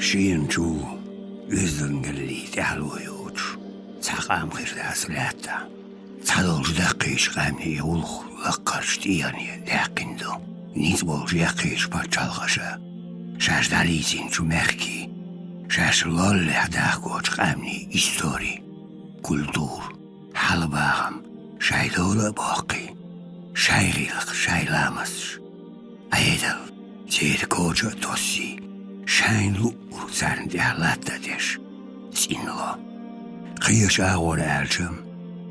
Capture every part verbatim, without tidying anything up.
Шена чу оьздангаллий тӀаьхьало йоцуш цхьа къам хир дац лаьттахь. Цхьадолчу даккхийчу къаьмнийн гӀуллакх лаккхарчу тӀегӀане даьккхина ду. Ницкъ болчу яккхийчу пачхьалкхаша шаьш дӀалийцинчу мехкийн, шаьш лоллехь дахкочу къаьмнийн истори, культура, хьалабахам шайн дола а боккхий, шайн гӀиллакх, шайн ламасташ, Ӏедал, церан коча а тоссий, шайна луъург царна тӀехь латта а деш, цӀинло. Кхечу агӀор аьлча,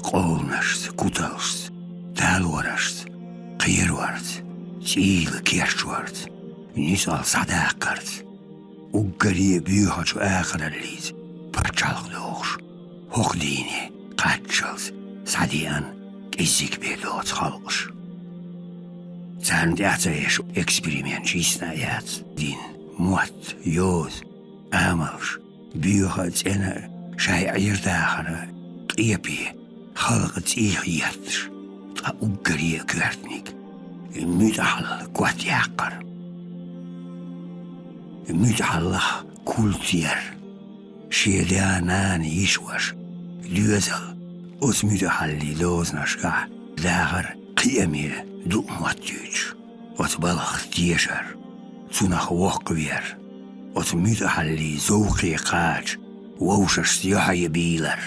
къовланашца, куталшца, талорашца, кхераварца, цӀийла керчаварца, нуьцкъала схьадаккхарца, уггаре а боьхачу акхараллица пачхьалкх дохуш, хӀокху дийне кхаччалц схьадеана кӀеззиг бен доцу халкъаш. Царна тӀаьхьа ца еш эксперименташ йисна а яц, дин, мотт, йоза, амалш, боьха а, цӀена а шайн Ӏер-дахар къепе, халкъан цӀийх етташ, ткъа уггаре а коьртаниг, муьтӀахьалла котъяккхар. МуьтӀахьаллах культ яр. Шен да-нана, йиша-ваша доьзал оцу муьтӀахьаллин дозанашкахь дахар кхиаме дукха мотт дуьйцуш. Оцу балхах тешар, цунах воккхавер, оцу муьтӀахьаллин зовкхе кхача вовшашца юьхье бийлар,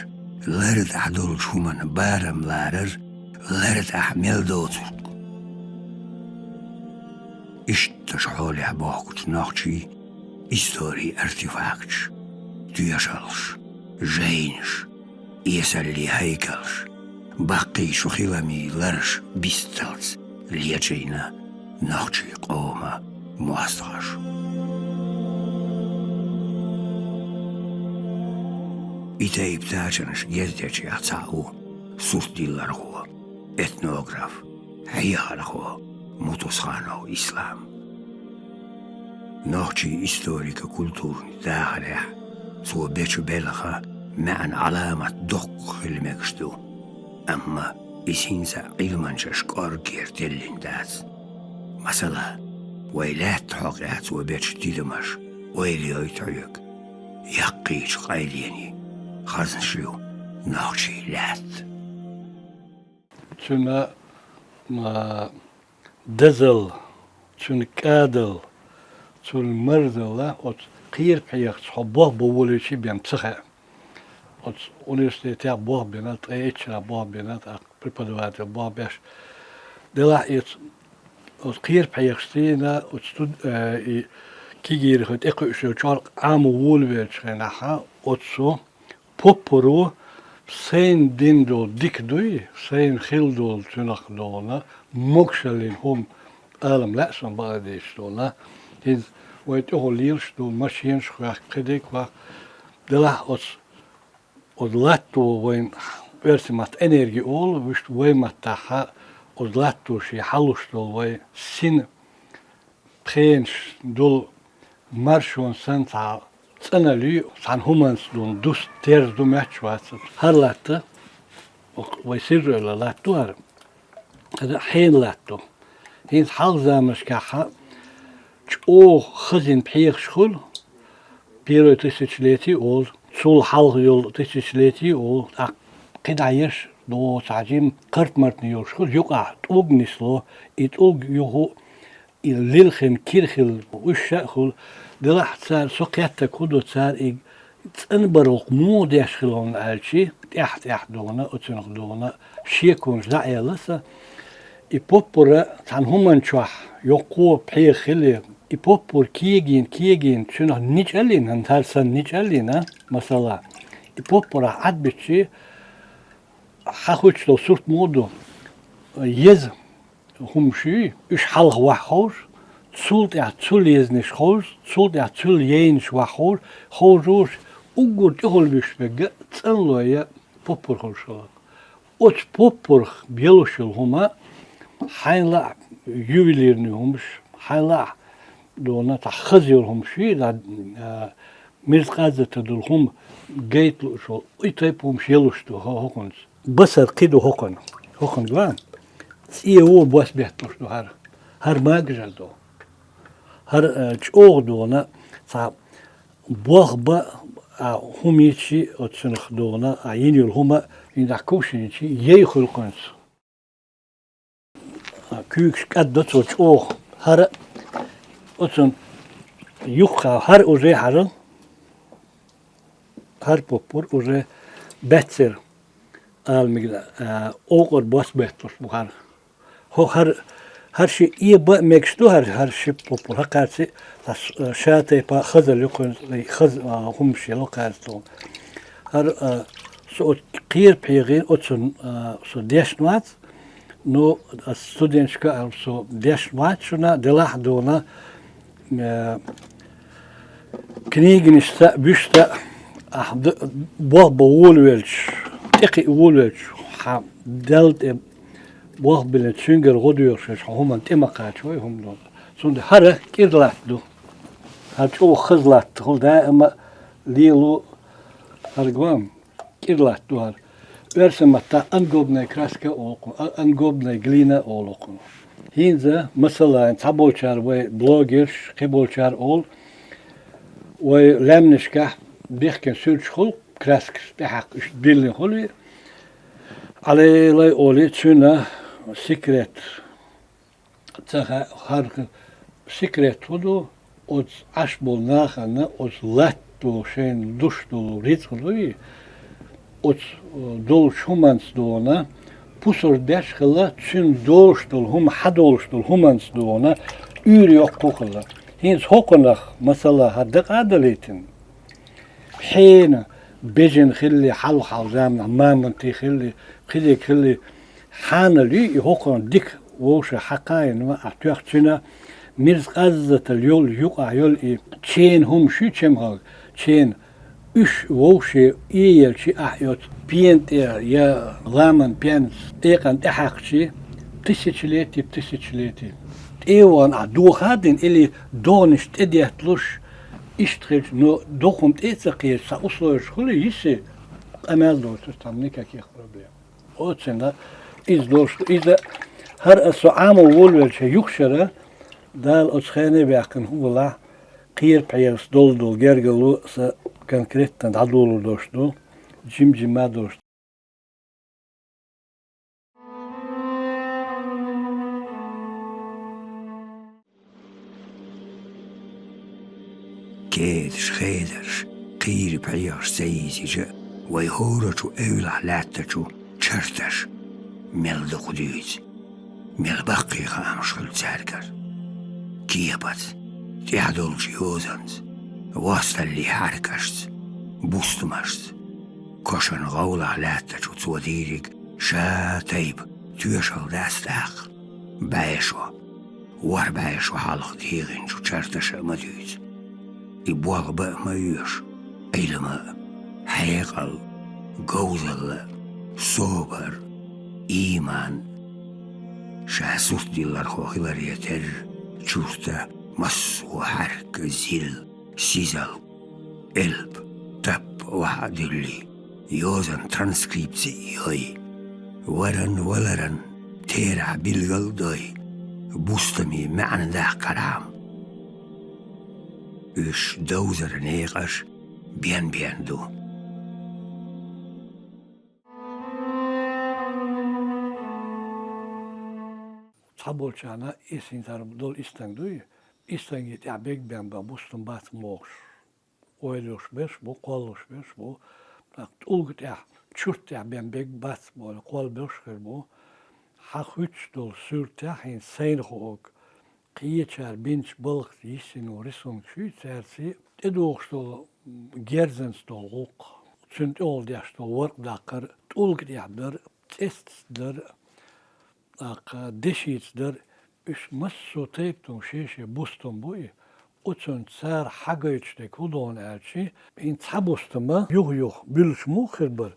лара тӀехь долчу хӀуманна барам ларар, лара тӀехь мел доцург. Иштта шу хьолехь бохкучу нохчийн историн артефакташ, тоьшаллаш, жайнаш, эсаллин хьайкалш, баккхийчу хиламийн лараш бисталц лечийна нохчийн къоман мостагӀаша. И тайпа тачанаш гездечех цхьаъ ву суртдиллархо, этнограф, хьехархо Мутусханов Ислам. Нохчийн историко-культурни дахарехь цо бечу белхан маьӀна Ӏаламат доккха хила мегаш ду, амма иза хӀинца а Ӏилманчаша кӀорггера теллина дац. Масала, вайн лаьтта хьокъехь цо бечу тидамаша ойла йойту хьоьга, яккхийчу къайленийн хазна шу нохчийн лаьтта. Цуьнан, ма, дазалла, цуьнан кӀадалла, цуьнан марзалла оцу кхера пхьегӀашца хьо болх бан волавича бен ца хаьа. Оцу университетехь болх бина, ткъе итт шарахь болх бина, тӀаккха преподаватель болх беш. Делахь оцу, оцу кхера пхьегӀашций, оцу студ-, э, и кегийрхой тӀекхуьуш йолу чӀор Ӏамо волавеллачу хенахь, оцу поппаро сайна дина долу дика дуй, сайна хилла долу цуьнах долу могушаллин хӀума, алам лаьа сан бакъдерг дийцича долу. ХӀинца вайн тӀехула лелаш долу машенаш хьоьху, кхидерг хьоьху. Делахь оцу, оцу латто вайн, оьрсийн матта энерги олу, вуьшта вайн маттахь оцу латто шен хьалуш долу вайн син пхенаш долу маршонна санна цхьа цӀанал ю, цхьана хӀуманца долу дус терза ду, моьттуш вац. ХӀара латта, вай сирра ойла латто хӀара, хӀара хьенан латто. ХӀинца хьалха заманашкахь чӀогӀа хазина пхьегӀаш хуьлу, первое тысячелетие олу, цул хьалха йолу тысячелетие олу, тӀаккха кхидӀа еш, доцу хьажим, картмартна йолуш хуьлу, юкъахь тӀулг нисло, и тӀулг юха и лилхина кира хилла, уьш ша а хуьлу. Делахь цара, со кхеттарг хӀун ду, цара и цӀанбаралла муха деш хилла аьлчи, тӀаьхь-тӀаьхь дугӀуна, оцунах дугӀуна, шеконаш дӀа а аьлла сан, и поппара цхьана хӀуманна чохь йоккхо пхьегӀа хилла, и поппар кегийна, кегийна, цуьнах нича а лина, хӀара санна нича а лина, масала, и поппарах Ӏадбитчи, хьан хуьттуш долу сурт муха ду, еза хӀумаш ю, уьш хьалха ваха ховш, цул тӀаьхьа цул езниш ховш, цул тӀаьхьа цул яйнаш ваха ховш, ховш уггар тӀехула вуьш верг а цӀанлой а поппар хуьлуш хилла. Оцу поппарх белуш йолу хӀума хьайна лаахь ювелирный хӀумаш, хьайна лаахь дугӀуна цхьа хаза йолу хӀумаш ю, да, а, мирза къаьззата долу хӀума гайта лууш волу, и тайпа хӀумаш елуш ду хӀо-, хӀокхунца. Басар кхин ду хӀокхуьнан. ХӀокхуьнан ва? ЦӀе ву, бос бетталуш ду хӀара. ХӀара магажар ду. ХӀара, э, чӀогӀа дугӀуна цхьа Болх ба, а, хӀума йичи оцунах дона, а, йина йола хӀума, йина кувшинчи, ей хуьлу кхуьнца. А, куьйгаш кӀаддо цо чӀогӀа. ХӀара оцун юххе хӀара уже хӀара, хӀара поппур уже баьццара ала мегар, а, овкъар бос бетталуш бу хӀара. ХӀо хӀара, хӀара ши эба а мегаш ду хӀара, хӀара ши поппур. ХӀокхаьрца цхьа ш-, ша тайпа хазалла ю кхуьнца, хаза, а, хӀумаш ело кхаьрца тхуна. ХӀара, а, со оцу кхера пхьегӀийн оцун, а, со дешна вац, ну, ас студенташка а со дешна вац шуна, делахь а дона, э, книгашца а, вуьшта а, ахь д-, болх бан волавелча, тӀекхиа волавелча, хьан Далла тӀе болх биллина, цуьнгара гӀо доьхуш, хьо хӀуманна тӀе ма кхачо, вай хӀума дона. Цундела хӀара кӀира латта ду. ХӀара чӀогӀа хаза латта хуьлу, даима лело хӀара гом. КӀира латта ду хӀара. Оьрсийн маттахь анагобная краска олу кхунна, а, анагобная глина олу кхунна. ХӀинца, масала, цхьаболчара вай блогерш, кхиболчара олу, вай лаьмнашкахь бехкина суьрташ хуьлу, краскаш тӀехьакха уьш диллина хуьлу. Ӏалелай олий, цуьнан секрет. Ца ха-, хӀара секрет хӀун ду? Оцу Ӏаш болу нахана оцу латта долу шайна луш долу рицкъ дуй, оцу, э, долчу хӀуманца дона, пусар деш а хилла, цуьнан долуш долу хӀума, хьан долуш долу хӀуманца дона, уьйр йоккха а хилла. ХӀинца хӀокхунах, масала, хӀара дакъа а далийтина, хьенан бежана хилли, хьалха-хьалха заманахь мамонтий хилли, кхидерг хилли, хьанал юй и хӀокхунах дика вовшах хьакхайина ма а тоьхна цуьнан, мирза къаззатал йолу юкъахь йолу и ченан хӀумаш ю чемхалга, ченан уьш вовше эелчи ахь йоцу пена тӀе я ламан пенца экъана тӀе хьаькхчи, тысячелетие, тысячелетие. ТӀе а вахана ахь доха а дина, или догӀанаш тӀедетталуш, иштта хилча, но дохум тӀе а ца кхеча, цхьа условиеш хуьлу йиси, къамел доцуш там никаких проблем. Оццина иза долуш ду. Иза хӀара аса со Ӏамо волавелча юххера, Дала оцу хене а ваьккхина хӀун валахь, кхера пхьегӀас долу-долу гергарло аса конкретно дӀадолур долуш ду, жим-жима долуш ду. Кедаш, хедарш, кхийра пхьегӀаш ца йийцича, вай хӀорачу эвлахь лаьттачу чарташа мел дукха дуьйцу, мел баккхий хаамаш хуьлу цаьргара. Кепаца, тӀаьхьадолчу йозанца, васталлин хьаьркашца, бустамашца, кошан гӀовлахь лаьттачу цо дийриг ша тайпа тоьшалла дац тӀаккха, бӀешо, ворхӀ бӀешо хьалха дегӀинчу чарташа а ма дуьйцу. И болх бан а ма оьшу, Ӏилма а, хьекъал а, говзалла а, собар а, ийман а. Ша сурт диллархо хиларе терра, чурта массо а хьаьрк, зил, сизалг, элп, тап охьа а дуьллий, йозан транскрипци а йой, варан-валаран терахь билгал а дой, бустамийн маьӀна даккхархьама. Уьш довзаран некъаш бен-бен ду. Цхьаболчарна эсинтар долу истанг дуй, истанге тӀехь бегбен бан бустам бац бохуш, ойла йолуш берш бу, кхоллалуш берш бу, тӀаккха тӀулга тӀехь, чурт тӀехь бен бег бац боху, кхолла берш хир бу. Хьан хуьттуш долу суьртехь хӀинца сайна хуург, кхечара бинчу балхаца йисина рисункаш ю, цаьрца тӀедогӀуш долу герзанца долу гӀуллакх, цуьнан тӀехула деш долу воркъ даккхар, тӀулга тӀехь дар, цӀестаца дар, тӀаккха дешица дар, уьш массо а тайпа тӀума шен-шен бустам бу и. Оцунна цара хьагойтуш дерг хӀун ду аьлчи, хӀинца цхьа бустама юха-юха буьллуш муха хир бара?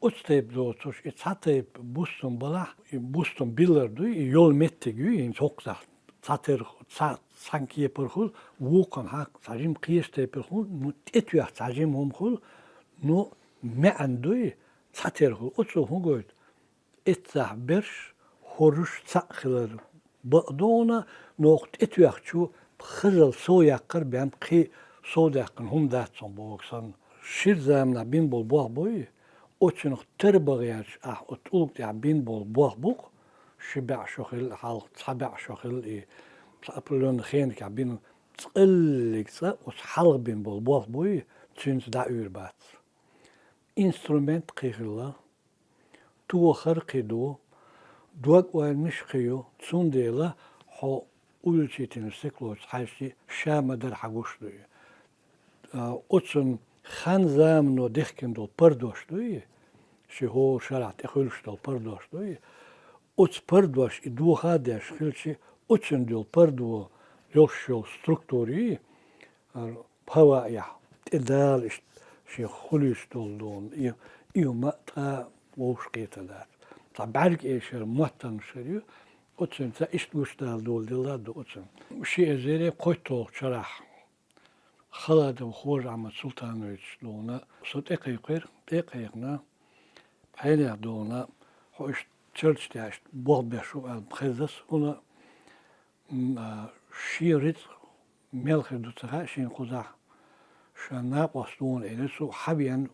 Оцу тайпа доцуш, и цхьа тайпа бустам балахь, и бустам биллар дуй, и йолу меттиг юй, хӀинца хӀокхузахь цхьатера, цхьа, цхьана кепара хуьлу, вукханхьа цхьа жима кхечу тайпара хуьлу, ну, тӀетоьхна цхьа жима хӀума хуьлу, ну, маьӀна дуй, цхьатера хуьлу. Оцо хӀун гойту? Эццахь берш, хӀорш цхьаъ хилар бакъдогӀуна, ноху тӀетоьхчу хазал сов яккхар бен кхин Сов даьккхина хӀума дац цунах боху санна. Шира заманахь бина болу болх буй, оцунах тера бан гӀерташ ахь оцу тӀулга тӀехь бина болу болх бу-кх, ши бӀе шо хилла хьалха, цхьа бӀе шо хилла и, цхьа определённый хенахь бина, цкъа а, цкъа оцу хьалха бина болу болх буй, цуьнца дӀа а уьйр бац. Инструмент кхин хилла, тохар кхин ду, дог-ойланаш кхин ю, цундела хьо увеличительное стеклоца хьаьжча, ша ма-дарра хьан гуш ду и. А, оцунна хан-замано дихкина долу пардош дуй, ши хӀора шарахь тӀе хуьлуш долу пардош дуй, оцу пардош и доха а деш хилча, оцунна долу пардо йолуш йолу структура юй, хӀара хӀаваъехь тӀедала иштта шен хуьлуьйтуш долу дуна, и, и хӀума а тӀе вовшахкхетар дац. Цхьа бӀаьрг эшар, моттаргӀанаш хир ю, оцунца иштта гучудала доладелла а ду оцунна. Ши эзаре кхойтталгӀачу шарахь Халадов Хож-Ахьмад Султановича дуна со тӀекхайкхира, тӀе а кхайкхина, пхьенех дуна, хьо иштта чарташ тӀехь иштта болх беш ву аьлла хезна суна, м, а, шен рицкъ мел хир ду ца хаьа шена кхузахь, ша накъост ву элира, цо хьавеана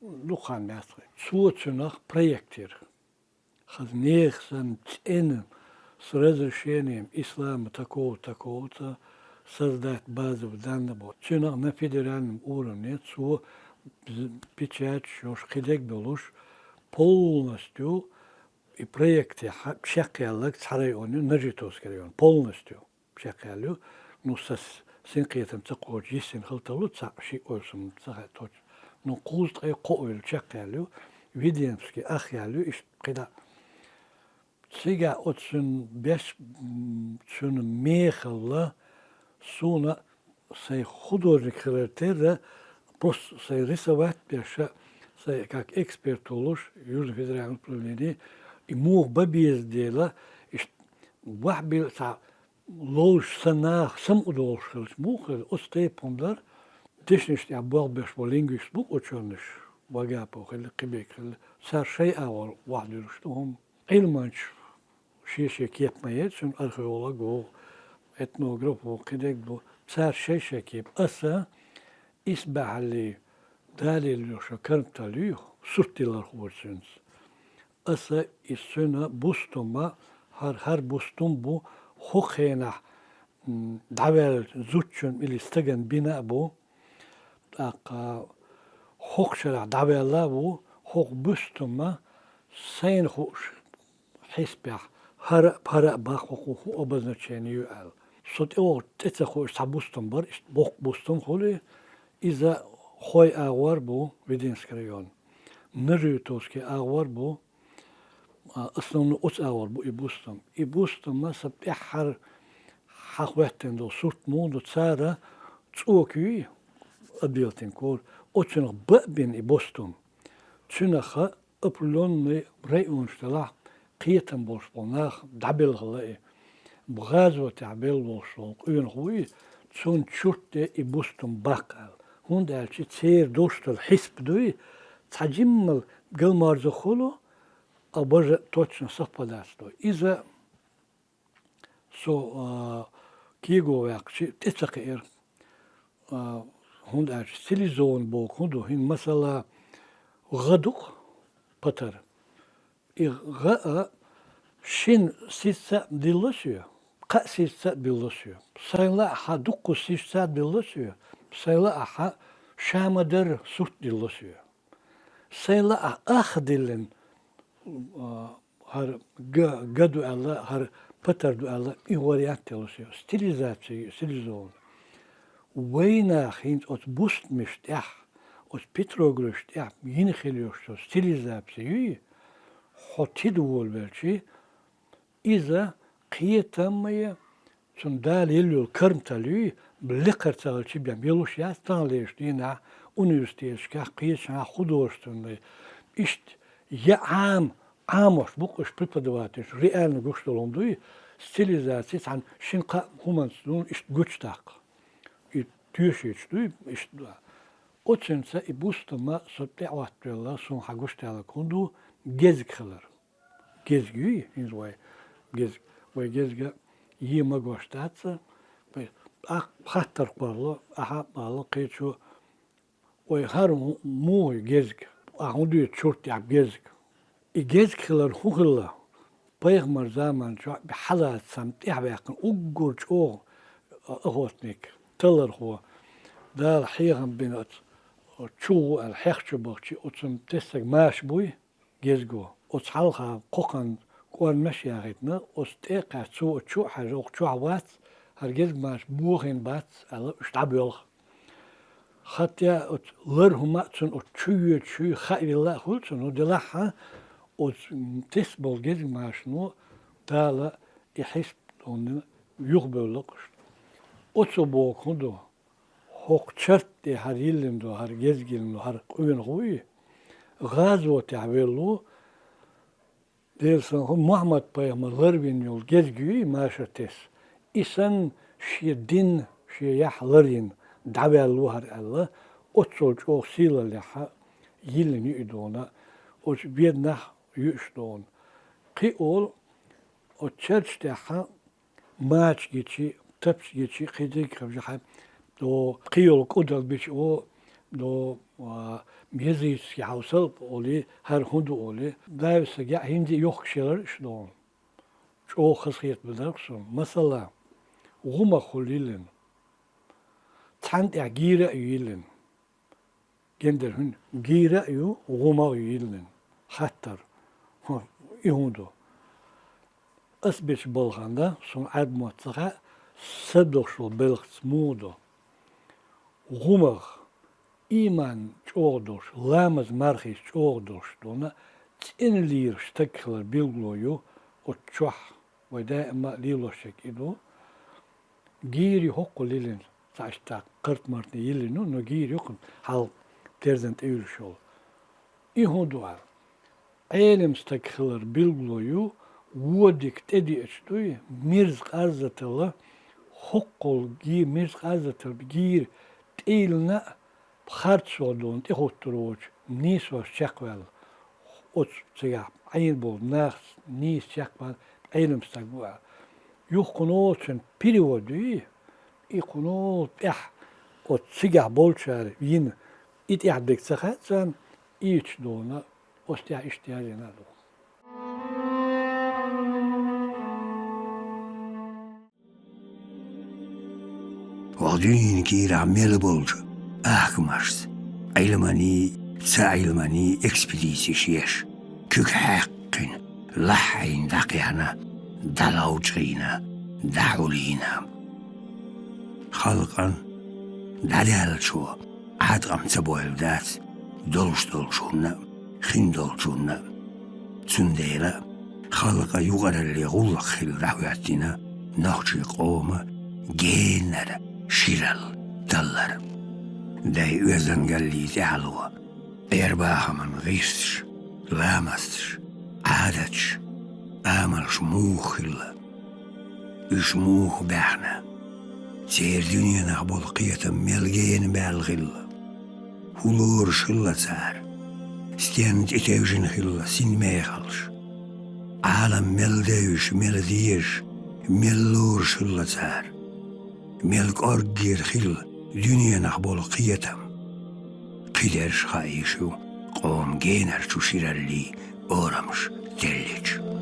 дукха хан яц-кх. Цо цуьнах проект йира. Хаза нехан санна цӀена с разрешением ислама такого-такого-то создать базовые данные боху. Цуьнах на федеральном уровне цо з-, печать йолуш, кхидерг долуш, полностью и проект тӀехь чекхъяьлларг цхьа район ю, Нажитовский район, полностью чекхъяьлла ю. Ну, сан с-, синкхетам ца кхочу йиссина хила тарло, цхьаъ-шиъ ойла суна ца хаьа точно. Ну, кхузткъе кхо ойла чекхъяьлла ю, Веденский ах яьлла ю, иштта кхидӀа. Цигахь оцу цуьнан беш, м, цуьнан мехалла суна сайн художник хилар терра, просто сайн рисовать беш, сайн как эксперт волуш, Южно-федеральное управление, и муха бан беза дела, иштта вахьбила цхьа ловзуш сан нах самукъадолуш хилча, муха хила, оцу тайпа хӀума дара. Дешнаш тӀехь болх беш болу лингвист бу-кх, учёныш, Вагапов хилла, кхиберг хилла, цара шайн агӀор вахьдуьллуш ду хӀума. Ӏилманча шен-шен кеп ма яц, цуьнан археолог ву, этнограф ву, кхидерг ду, цара шайн-шайн кеп. Аса исбаьхьаллий далийла йолуш карматалла ю, сурт диллархо ву цуьнца. Аса и цуьнан бустум а, хӀара, хӀара бустум бу, хӀокху хенахь, м, дӀаваьлла зудчун или стагана бина а бу, тӀаккха хӀокху шарахь дӀаваьлла а ву, хӀокху бустум а сайна хууш хьисапехь, хӀара а, пхӀара а баккха хӀокхо хӀун обозначение ю аьлла. Со тӀевогӀучу тӀе ца хууш цхьа бустум бара, иштта боккха бустум хуьлу, иза Хой агӀор бу, Веденский район, Нажитовский агӀор бу, а, основной оцу агӀор бу и бустум. И бустум а сан тӀаьххьара хьахӀоьттина долу сурт муха ду, цара цӀока юй, Абелтин кора, оцунах бан а бина и бустум. Цуьнах а определённый районаш делахь, кхетам болуш болу нах дӀабелхала и. ГӀазотехь белла болуш болу къонах ву и, цунна чурт де и бустум баккха аьлла. ХӀунда аьлча церан долуш долу хьисап дуй, цхьа жиммал галморза хуьлу, а бажа точно совпадать до. Иза Со, а, кего ваьккхича тӀе ца кхиира. А, хӀунда аьлча стилизованный боху хӀун ду? ХӀинца масала, гӀа ду-кх, патар. И гӀа а шина сиз цхьаъ билла соь, кхаа сиз цхьаъ билла соь. Сайн лаахь дуккха сиз цхьаъ билла соь, сайн лаахь ша ма-дарра сурт дилла соь. Сайн лаахь ах диллина, а, хӀара га, га ду аьлла, хӀара патар ду аьлла, и вариант делла соь. Стилизация ю, стилизован. Вайнах хӀинца оцу бустамаш тӀехь, оцу петроглифаш тӀехь йина хила йолуш йолу стилизация юй, хьо тида волавелчи, иза кхетам а я, цунна Дала елла йолу карматалла юй, лекхара ца хилчи бен йолуш яц, таханлерчу дийнахь университеташкахь, кхечахьа художественный, иштта я Ӏама, Ӏамош бу-кх уьш преподавательш, реально гуш долу хӀума дуй, стилизация цхьана шина-кхаа хӀуманца дуна иштта гучудаккха. И тоьшийташ дуй, иштта ду. Оцуьнца и бустам а со тӀе Ӏоттавелла, суна хьан гуш даьлларг хӀун ду, гезг хилар. Гезг юй, хӀинца вай гезг, вай гезга е магош дац, вай ТӀаккха хаттар кхоллало, ахьа а бала кхечо: «Вай, хӀара муха ю гезг? Ахьа хӀун дуьйцу чурт тӀехь гезг?» И гезг хилар хӀун хилла? Пайхамар заман чохь бен хьалаца цхьамма тӀехьаваьккхина уггар чӀогӀа охотник, талархо, Дала хьехам бина оцу чу гӀу аьлла хьех чу бахчи, оцунна тесаг маша буй, гезго. Оцу хьалха кхокхан кӀормаш яхийтина, оцу тӀе а кхаьчна, цо оцу чу а хьаьжна, оха чохь вац, хӀара гезг маша бохийна бац аьлла, уьш дӀабоьлху. ХӀаьта оцу лар хӀума а цунна оцу чу йоьдуш юй хаавелла а хуьлу цунна, хӀун делахь а, оцу тесна болу гезг машано Дала и хьисап дунна юхабевлла-кх уьш. Оцо бохург хӀун ду? ХӀокху чарт тӀе хӀара йиллина ду, хӀара гезг йиллина ду, хӀара къонах вуй, гӀазотехь велла ву, Делан салам хуьлда, Мухьаммад-пайхамар ларвина йолу гезг юй, маша тесна. И санна шен дин, шен яхь ларйина дӀаваьлла ву хӀара аьлла, оццул чӀогӀа сийлаллехь йиллина ю и дона, оцу беданахь юьйш дона. Кхин олу, оцу чарчу тӀехь мача гичи, тапча гичи, кхидерг хевшахьа, до кхин йолу кӀудал бича о, до, а, языческий хьовсал а олий, хӀара хӀун ду олий, Давид сага яа хӀинца а йохкуш ялар иштта дона. ЧӀогӀа хазахета бадарх суна. Масала, гӀумах хӀума йиллина. Цхьаьна тӀехь гийра а ю йиллина. Гендер хӀун? Гийра а ю, гӀумах а ю йиллина. Хаттар. ХӀун, и хӀун ду? Ас бечу балхана, суна Ӏад мотт ца хаьа, са дохуш волу белхаца муха ду? ГӀумах, ийман чӀогӀа долуш, ламаз мархиш чӀогӀа долуш долу, цӀена лийраш стаг хилар билгало ю оцу чохь, вай даима а лелош ерг и ду. Гийра хӀокхул йиллина, цхьа иштта кхарт-мартна йиллина, но гийра ю-кх хьалха терзан тӀе уьллуш йолу. И хӀун ду аьлла? Ӏелам стаг хилар билгало ю, вон дика тӀедеача дуй, мирза къарзаталла, хӀокхул гий-, мирза къарзаталла гийра тӀейиллина а, харцо долу тӀехуттур воцу нийсош чекхваьлла, оцу цигахь Ӏийна болу нахаца нийса чекхваьлла Ӏелам стаг ву аьлла. Юха кхуьнан оцун перевод юй, и кхуьнан тӀехь оцу цигахь болчара йина, и тӀехь дерг ца хаьа царна, ийча дона, оцу тӀехь иштта яздина а ду. Вайн дуьненан кийрахь мел болчу ахкамашца, Ӏилманий, цхьа Ӏилманий экспедицеш еш, куьг хьаькхна, лахьийна дӀакхехьна, дӀаловчӀийна, дӀахьулйина. Халкъан дӀадаьллачо Ӏаткъам ца бойла дац долуш долчунна а, хин долчунна а. Цундела халкъан юкъаралле гӀуллакх хилла дӀахӀоьттина нохчийн къоман генара ширалла таллар. Дай оьздангаллий тӀаьхьало, Ӏер-бахаман гӀирсаш, ламасташ, Ӏадаташ, амалш муха хилла? Уьш муха баьхна? Церан дуьненах болу кхетам мел гена баьлла хилла? ХӀун лоруш хилла цара? Стенна тӀетевжина хилла синмехаллаш? Ӏалам мел девзаш, мел дезаш, мел лоруш хилла цара? Мел кӀорггера хилла дуьненах болу кхетам? Кхидерш хаийша ю къоман генарчу шираллин орамаш теллича.